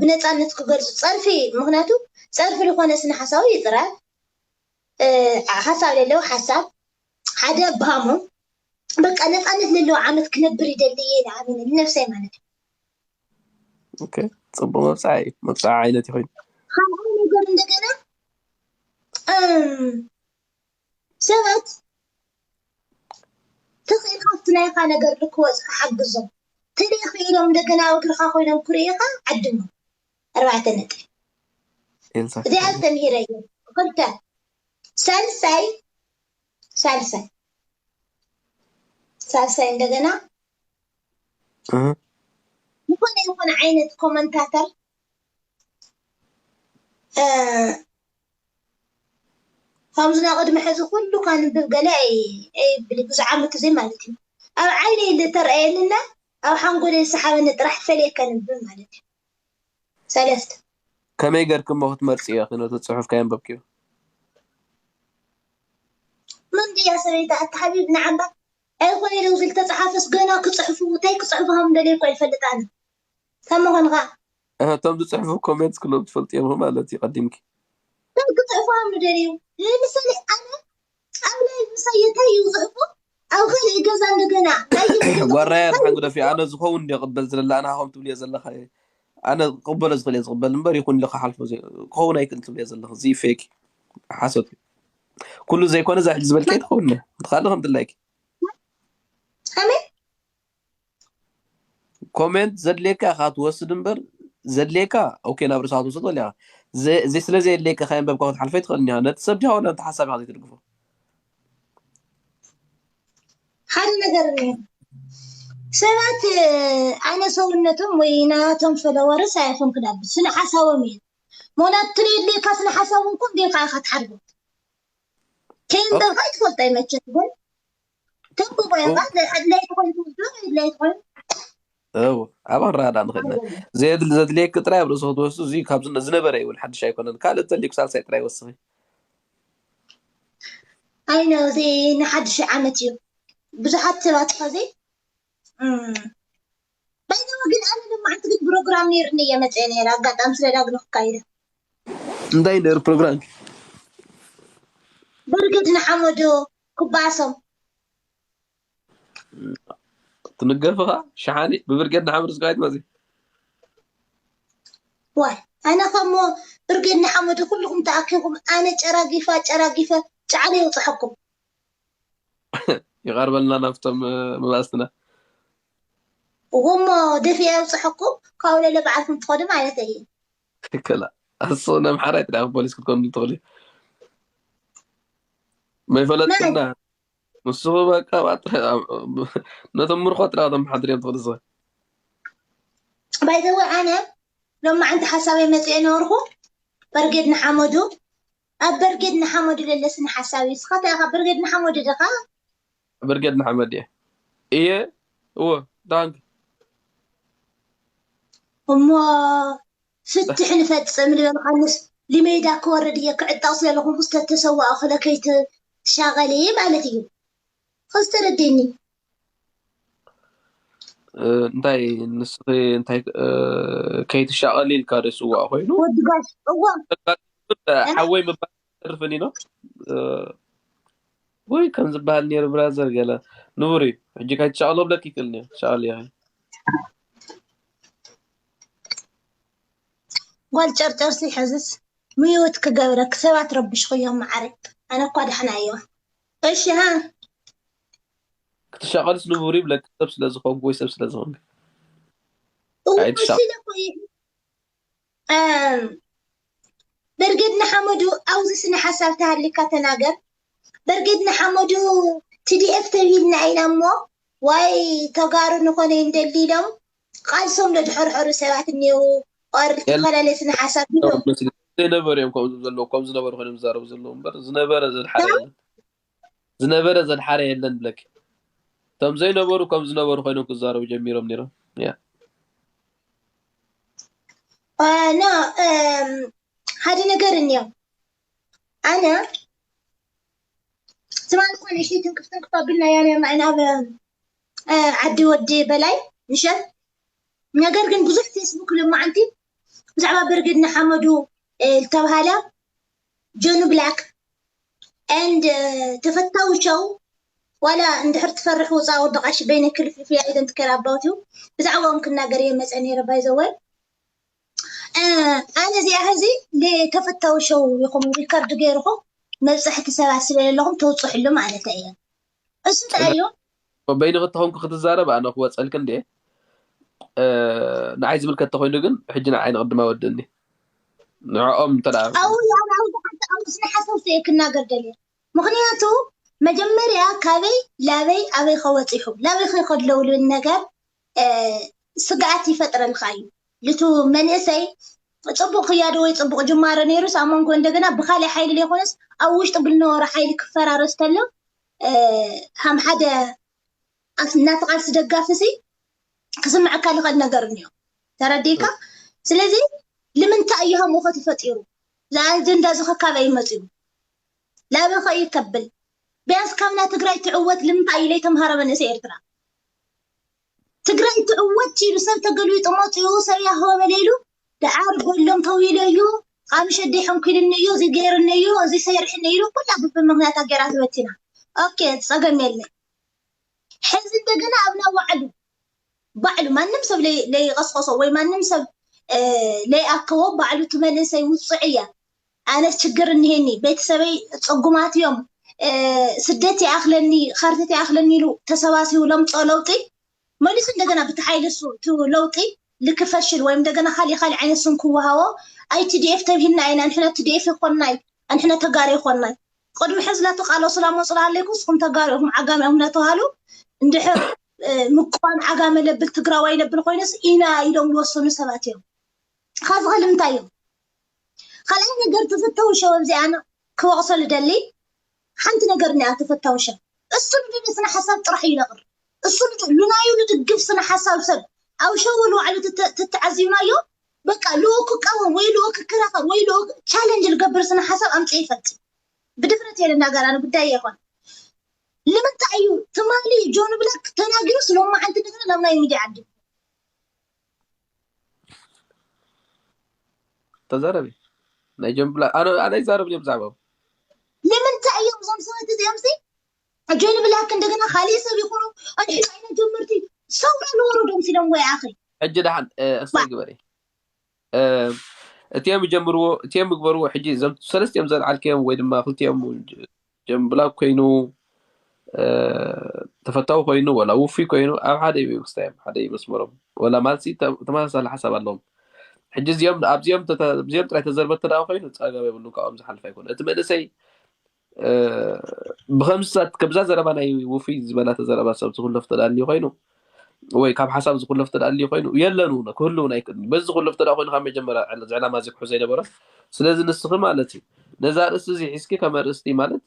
ብነፃነት ክገልፁ ፀርፊ፣ ምክንያቱ ፀርፊ ዝኾነ ስነ ሓሳዊ ይጥራል። ሓሳብ ለለዎ ሓሳብ ሓደ ኣብሃሙ በቃ ነፃነት ለለዎ ዓመት ክነብር ይደሊ እየ ኢለ ኣሚነ ንነብሰይ ማለት እዩ። ኦኬ፣ ፅቡቅ መብፃዕ እዩ። መብፃዕ ዓይነት ይኮይኑ ካልኣይ ነገር እንደገና እም፣ ሰባት ተኽኢልካ ኣብቲ ናይካ ነገር ክወፅካ ሓግዞም። ተደይክኢሎም እንደገና ኣብ እግርካ ኮይኖም ክርእዩካ ዓድሞም። ኣርባዕተ ነጥቢ ኤልሳ እዚኣ ተምሂረ እየ። ክልተ ሳልሳይ ሳልሳይ ሳልሳይ እንደገና እህ፣ ዝኾነ ይኹን ዓይነት ኮመንታተር እ፣ ከምዚ ናይ ቅድሚ ሕዚ ኩሉ ከንብብ ገለ ኣይ- ኣይብል ብዙሕ ዓመት እዚ ማለት እዩ። ኣብ ዓይነይ ዝተረኣየንና ኣብ ሓንጎለይ ዝሰሓበኒ ጥራሕ ፈልየ ከንብብ ማለት እዩ። ሰለስተ ከመይ ገርክሞ ክትመርፅዮ ነቲ ፅሑፍ ከየንበብክዮ? መን ድያ ሰበይቲ ኣታ ሓቢብ ንዓምባ ኣይኮነ ኢሉ ዝል ተፃሓፈስ ገና ክፅሕፉ እንታይ ክፅሕፉ ከም ደለዩ እኮ ይፈልጥ ኣነ። ካብ ምዃንኻ እህ፣ እቶም ዝፅሕፉ ኮሜንት ክሎም ትፈልጥዮም ማለት እዩ ቀዲምኪ። እንታይ ክፅሕፉ ከም ደለዩ ንምሳሌ ኣነ ኣብ ናይ ምሳይ እንታይ እዩ ዝፅሕፉ ኣብ ካልእ ገዛ እንደገና ናይ ገዛ ጓራያ እንታይ ድሓን ግደፊ። ኣነ ዝኸውን እንዲ ቅበል ዝለላ ኣነ ሃኸም ትብልዮ ዘለኻ እየ። ኣነ ክቕበሎ ዝኽእል እየ ዝቕበል እምበር ይኹን ኢለ ክሓልፎ ዘይ- ክኸውን ኣይክእል ትብልዮ ዘለኻ እዚ ፌክ ሓሶት እዩ። ኩሉ ዘይኮነ እዛ ሕጂ ዝበልከ ትኸውን እያ ትኻለ ከም ድላይኪ ከመይ ኮሜንት ዘድልየካ ኢኻ ትወስድ እምበር ዘድልየካ ኦኬ ናብ ርእስኻ ትወስድ ትኽእል ኢኻ። ዘ- ዘ- ስለ ዘየድልየካ ከየንበብካ ክትሓልፈ ኣይትኽእል እኒኻ። ነቲ ሰብ ድኻ ወላ ነቲ ሓሳብ ኢኻ ዘይትድግፎ። ሓደ ነገር እኒኦ ሰባት እ፣ ኣነ ሰውነቶም ወይ ናቶም ፈለወርስ ኣይኹን ክዳብስ ስነ ሓሳቦም እዩ። ሞናት ትሬድልካ ስነ ሓሳቦም ኩም ዴካ ኢኻ ትሓርጎ ከይንበብካ ይትፈልጦ ይመቸት ግን ተንብቦ ኢኻ ኣድላይ ትኾን ትወስዶ ኣድላይ ትኾን እው ኣባን ራዳ ንኽእልና ዘየድል ዘድልየክ ጥራይ ኣብ ርእሱ ክትወስዱ እዚ ካብ ዝነ- ዝነበረ ይውን ሓድሽ ኣይኮነን። ካልእ ተሊኩ ሳልሳይ ጥራይ ወስኺ። ኣይነ እዚ ንሓድሽ ዓመት እዩ ብዙሓት ሰባት ከዚ ባይዘወ ግን ኣነ ድማ ሓንቲ ግን ፕሮግራም ነይርኒ እየ መፅአ ነይረ ኣጋጣሚ ስለ ዳግኖ ክካይደ እንታይ ነሩ ፕሮግራም ብርግድ ንሓመዱ ክባሶም ትንገፍኻ ሸሓኒ ብብርጌድ ንሓመዱ ዝጋይት መዚ ዋይ ኣነ ከሞ ብርጌድ ንሓመዱ ኩልኩም ተኣኪብኩም ኣነ ጨራጊፋ ጨራጊፈ ጫዕለ ይውፅሐኩም ይቐርበልና ናብቶም እ፣ መባእስትና እሞ ደፊያ ይውፅሐኩም ካብኡ ለለ በዓልኩም ትኸዱ ማለት እዩ ክላ ኣሱ ነምሓራይ ትዳ ፖሊስ ክትኮኑ ትኽእሉ መይፈለጥና ንስኹ በቃ ባጥረ ነቶም ምርኾ ጥራ ተመሓድር እዮም ትኽእሉ ዝኸ ባይዘወ ኣነ ሎማዓንቲ ሓሳበይ መፅአ ነበርኩ በርጌድ ንሓመዱ ኣብ በርጌድ ንሓመዱ ለለስኒ ሓሳብ እዩ ስኻታ ኢኻ በርጌድ ንሓመዱ ድኻ ብርጌድ ንሓመድ እየ እየ እዎ ዳንክ እሞ ፍትሕ ንፈፅም ልበልካንስ ልሜዳ ክወርድ እየ ክዕጠቕ ስለለኹ ምስ ተተሰዋእ ክለ ከይትሻቐሊ ማለት እዩ ኸዚ ተረዴኒ እንታይ ንስኺ እንታይ ከይትሻቐል ኢልካ ዶ ይፅዋዕ ኮይኑ ወዲ ጋሽ እዋ ሓወይ ምባል ተርፍኒ ነው ወይ ከም ዝበሃል ነይሩ ብራዘር ገለ ንቡር እዩ ሕጂ ከይትሻቐሎ ብለክ ይክእል ሻቐል ያ ጓል ጨርጨርሲ ሕዝስ ምዩት ክገብረክ ሰባት ረብሽኽዮም መዓረይ ኣነ እኳ ደሕና እዮ እሺ ሃ ክትሻቐልስ ንቡር ይብለክ ሰብ ስለዝኾንኩ ወይ ሰብ ስለዝኾንክ እው ኣይትሻ- መሲለ እኮ እዩ እም፣ በርጌድ ንሓመዱ ኣብዚ ስነ ሓሳብ ተሃሊካ ተናገር በርጌድ ንሓመዱ ቲዲኤፍ ተቢልና ኢና እሞ ዋይ ተጋሩ ንኾነ እንደሊ ኢሎም ቃልሶም ለድሕርሕሩ ሰባት እኒው ኦር ዝተፈላለየ ስነ ሓሳብ ቢሎም ዘይነበሩ እዮም ከምዚ ዘለዉ ከም ዝነበሩ ኮይኖም ዝዛረቡ ዘለዉ እምበር ዝነበረ ዘድሓረ የለን ዝነበረ ዘድሓረ የለን ብለክ እቶም ዘይነበሩ ከም ዝነበሩ ኮይኖም ክዛረቡ ጀሚሮም ነይሮም ያ ኖ ሓደ ነገር እኒኦ ኣነ ትማሊ እኮ ንእሽተይ ትንክፍ ትንክፍ ኣቢልና እያ ነርና ኢና ኣብ ዓዲ ወዲ በላይ ምሸት ነገር ግን ብዙሕ ፌስቡክ ልማዓንቲ ብዛዕባ ብርጌድ ንሓመዱ ዝተባሃለ ጆኒ ብላክ and ተፈታዊ ሸው ዋላ እንድሕር ትፈርሕ ውፃ ወዲ ቃሽ በይነ ክልፍልፍ I don't care about you ብዛዕባኦም ክናገር እየ መፀ ነይረ ባይዘወይ ኣነ እዚኣ ሕዚ ተፈታዊ ሸው ይኹም ሪከርድ ገይርኹም መብፅሕቲ ሰባት ስለ ዘለኹም ተውፅሕሉ ማለት እየ እሱ እንታይ እዩ በይንኺ ተኾንኩ ክትዛረብ ኣነ ክወፀልክ እንዴ ንዓይ ዝምልከት ተኮይኑ ግን ሕጂ ንዓይ ንቅድማ ወድኒ ንዕኦም እንተ ስነ ሓሳብ ክናገር ደልየ ምክንያቱ መጀመርያ ካበይ ላበይ ኣበይ ከወፂኹ ላበይ ከይከድለው ልብል ነገር ስግኣት ይፈጥረልካ እዩ ልቱ መንእሰይ ፅቡቅ ክያዶ ወይ ፅቡቅ ጅማሮ ነይሩስ ኣብ መንጎ እንደገና ብካሊእ ሓይሊ ዘይኮነስ ኣብ ውሽጢ ብልነበሮ ሓይሊ ክፈራረስ ተሎ ከም ሓደ ናቲ ቃልሲ ደጋፊ ሲ ክስምዐካ ልኽእል ነገር እኒኦ ተረዲእካ ስለዚ ልምንታይ እዩ ከምኡ ከተፈጢሩ ዝኣጀንዳ እዚ ከካበይ መፅዩ ላበኸ እዩ ከብል ቢያንስ ካብና ትግራይ ትዕወት ልምንታይ እዩ ለይተምሃረ መንእሰይ ኤርትራ ትግራይ ትዕወት ኢሉ ሰብ ተገልቢጡ መፅኡ ሰብ ያህወበለ ኢሉ ደዓር ጎሎም ተዊለ እዩ ቃምሽ ኣደይ ሕንኩልኒ እዩ እዚ ገይርኒ እዩ እዚ ሰይርሕኒ ኢሉ ኩላ ብብምክንያት ኣገይራ ትበቲና ኦኬ ፀገም የለ ሕዚ እንደገና ኣብ ናባዕሉ ባዕሉ ማንም ሰብ ለይቀስቀሶ ወይ ማንም ሰብ ለይኣከቦ ባዕሉ ትመንእሰይ ውፅዕ እያ ኣነስ ችግር እኒሄኒ ቤተሰበይ ፅጉማት እዮም ስደት ይኣክለኒ ከርተት ይኣክለኒ ኢሉ ተሰባሲቡ ለምፅኦ ለውጢ መሊሱ እንደገና ብቲ ሓይሊ እሱ እቲ ለውጢ ልክፈሽል ወይም እንደገና ካሊእ ካሊእ ዓይነት ስም ክወሃቦ ኣይ ቲ ዲ ኤፍ ተብሂልና ኢና ንሕና ቲ ዲ ኤፍ ይኮንናይ ኣንሕና ተጋሩ ይኮንናይ ቅድሚ ሕዚ ናቱ ቃል ወስላ መፅላ ኣለይኩ ንስኹም ተጋሩ ኢኹም ዓጋመ ኢኹም እናተባሃሉ እንድሕር ምቋን ዓጋመ ለብል ትግራዋይ ለብል ኮይነስ ኢና ኢሎም ዝወሰኑ ሰባት እዮም ካብዚ ከ ልምንታይ እዮም ካልኣይ ነገር ተፈታዊ ሸው ኣብዚኣ ክወቕሶ ልደሊ ሓንቲ ነገር እኒኣ ተፈታዊ ሸው እሱ ልደሊ ስነ ሓሳብ ጥራሕ እዩ ነቕር እሱ ልናዩ ልድግፍ ስነ ሓሳብ ሰብ ኣብ ሸው ልዋዕሉ ትተዓዝዩናዮ በቃ ልኡ ክቃወም ወይ ልኡ ክከራኸር ወይ ልኡ ቻለንጅ ልገብር ስነ ሓሳብ ኣምፅእ ይፈልጥ ብድፍረት እየ ልናገር ኣነ ጉዳይ ይኮን ንምንታይ እዩ ትማሊ ጆን ብላክ ተናጊሩስ ሎማዓንቲ እንደገና ናብ ናይ ሚድያ ዓዲ ተዛረቢ ናይ ጆን ብላክ ኣነ ኣነ ይዛረብ እዮም ዛዕባ ንምንታይ እዮም እዞም ሰባት እዚኦም ሲ ጆን ብላክ እንደገና ካሊእ ሰብ ይኮኑ ኣንሕና ኢና ጀመርቲ ሰውራ ንወረዶም ሲሎም ወይ ኣኸ ሕጂ ደሓን እስታይ ግበሪ እቲኦም ይጀምርዎ እቲኦም ይግበርዎ ሕጂ እዞም ሰለስቲኦም ዘልዓልክዮም ወይ ድማ ክልቲኦም ጀምብላ ኮይኑ ተፈታዊ ኮይኑ ወላ ውፉይ ኮይኑ ኣብ ሓደ እዩ ክስታዮም ሓደ እዩ መስመሮም ወላ ማለት ተመሳሳሊ ሓሳብ ኣለዎም ሕጂ እዚኦም ኣብዚኦም እዚኦም ጥራይ ተዘርበት ተደኣ ኮይኑ ፀገም የብሉን ካብኦም ዝሓልፍ ኣይኮነ እቲ መንእሰይ ብከምስሳት ከብዛ ዘረባ ናይ ውፉይ ዝበላ ተዘረባ ሰብ ዝኩለፍ ተዳልዩ ኮይኑ ወይ ካብ ሓሳብ ዝኩለፍ ተዳልዩ ኮይኑ የለን እውን ክህልውን ኣይክእልን በዚ ዝኩለፍ ተዳ ኮይኑ ካብ መጀመርያ ዝዕላማ እዚ ክሕዞ ይነበረ ስለዚ ንስኺ ማለት እዩ ነዛ ርእስቲ እዚ ሒዝኪ ከም ኣርእስቲ ማለት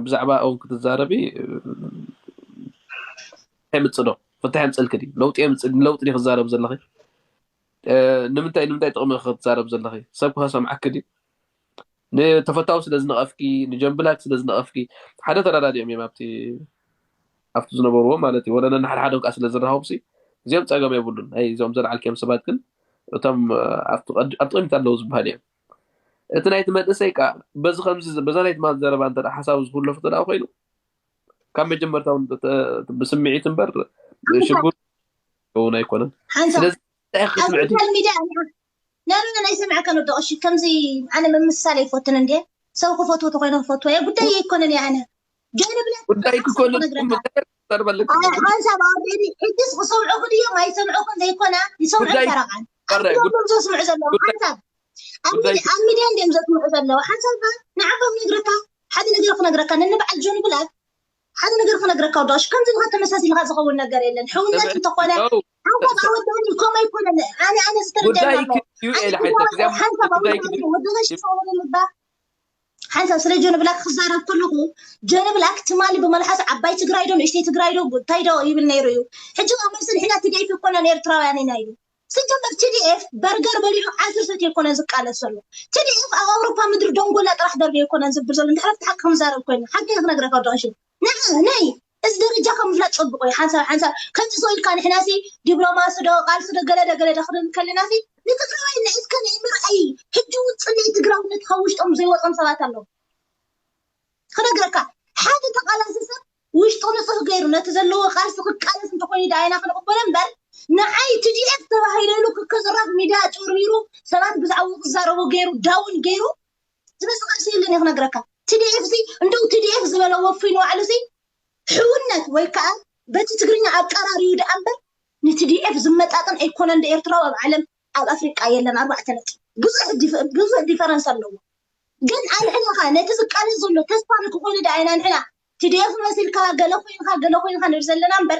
ብዛዕባ እውን ክትዛረቢ የምፅእ ዶ ፍታሕ የምፅልኪ ድዩ ለውጢ የምፅእ ለውጢ ድዩ ክዛረብ ዘለኺ ንምንታይ ንምንታይ ጥቕሚ ክትዛረብ ዘለኺ ሰብ ክኸሰምዓኪ ድዩ ንተፈታዊ ስለ ዝነቐፍኪ ንጀምብላክ ስለ ዝነቐፍኪ ሓደ ተረዳዲኦም እዮም ኣብቲ ኣብቲ ዝነበርዎ ማለት እዩ ወላ ነንሓደ ሓደ ከዓ ስለ ዝረኸቡ ሲ እዚኦም ፀገም የብሉን ናይ እዚኦም ዘለዓልክዮም ሰባት ግን እቶም ኣብ ቅድሚት ኣለዉ ዝበሃል እዮም እቲ ናይቲ መንእሰይ ከዓ በዚ ከምዚ በዛ ናይ ትማል ዘረባ እንተ ሓሳቡ ዝኩለፉ ተደኣ ኮይኑ ካብ መጀመርታ እውን ብስምዒት እምበር ሽጉር እውን ኣይኮነን ስለዚ እንታይ ክትምዕዲ ናይ ሰምዐካ ነዶ ቀሺ ከምዚ ኣነ ምምስሳል ኣይፈትን እንዴ ሰብ ክፈትዎ ተኮይነ ክፈትዎ እየ ጉዳይ ኣይኮነን እየ ኣነ ጆን ብላ ጉዳይ ክኮነ ተርበልክ ሓንሳብ ኣወደኒ ሕጅስ ክሰምዑ ክድዮም ኣይሰምዑ ክን ዘይኮነ ይሰምዑ ፈረቃን ኣም ዘስምዑ ዘለዉ ሓንሳብ ኣብ ሚድያ እንዲም ዘስምዑ ዘለዉ ሓንሳብ ንዓቦም ነግረካ ሓደ ነገር ክነግረካ ነንበዓል ጆን ብላክ ሓደ ነገር ክነግረካ ወዳሽ ከምዚ ኢልካ ተመሳሲልካ ዝኸውን ነገር የለን ሕውነት እንተኾነ ሓንሳብ ኣወዳኒ ከምኡ ኣይኮነን ኣነ ኣነ ዝተረዳና ኣሎ ሓንሳብ ኣወዳኒ ወደሽ ዝኸውን ምባ ሓንሳብ ስለ ጆን ብላክ ክዛረብ ከለኹ ጆን ብላክ ትማሊ ብመልሓስ ዓባይ ትግራይ ዶ ንእሽተይ ትግራይ ዶ እንታይ ዶ ይብል ነይሩ እዩ ሕጂ ካብ መልሲ ንሕና ትደይፍ ይኮነን ኤርትራውያን ኢና ኢሉ ስጀመር ቲዲኤፍ በርገር በሊዑ ዓስር ሰት ይኮነን ዝቃለስ ዘሎ ቲዲኤፍ ኣብ ኣውሮፓ ምድሪ ደንጎላ ጥራሕ ደርቢ ይኮነን ዝብል ዘሎ እንድሕረፍቲ ሓቂ ክንዛረብ ኮይኑ ሓቂ ክነግረካ ወዳሽ ናይ እዚ ደረጃ ከም ምፍላጥ ፅቡቅ እዩ ሓንሳብ ሓንሳብ ከምዚ ሰው ኢልካ ንሕናሲ ዲፕሎማሲ ዶ ቃልሲ ዶ ገለ ዶ ገለ ዶ ክንብል ከለናሲ ንትግራዋይ ንዒስካ ናይ ምርኣይ ሕጂ እውን ፅልኢ ትግራውነት ካብ ውሽጦም ዘይወፆም ሰባት ኣለዉ። ክነግረካ ሓደ ተቃላሲ ሰብ ውሽጡ ንፁህ ገይሩ ነቲ ዘለዎ ቃልሲ ክቃለስ እንተኮይኑ ዳ ኢና ክንቕበሎ እምበር ንዓይ ቲዲኤፍ ተባሂለ ኢሉ ክከዝራፍ ሚድያ ጭርሚሩ ሰባት ብዛዕባኡ ክዛረቡ ገይሩ ዳውን ገይሩ ዝመፅእ ቃልሲ የለን እየ ክነግረካ። ቲዲኤፍ ሲ እንደው ቲዲኤፍ ዝበለ ወፊኑ ባዕሉ ሲ ሕውነት ወይ ከዓ በቲ ትግርኛ ኣቀራሪዩ ደኣ እምበር ንቲዲኤፍ ዝመጣጠን ኣይኮነን። ዶ ኤርትራዊ ኣብ ዓለም ኣብ ኣፍሪቃ የለን። ኣርባዕተ ነጥቢ ብዙሕ ዲፈረንስ ኣለዎ። ግን ኣንሕና ኸ ነቲ ዝቃለስ ዘሎ ተስፋ ንክኾነ ደኣ ኢና ንሕና ቲዲኤፍ መሲልካ ገለ ኮይንካ ገለ ኮይንካ ንብል ዘለና እምበር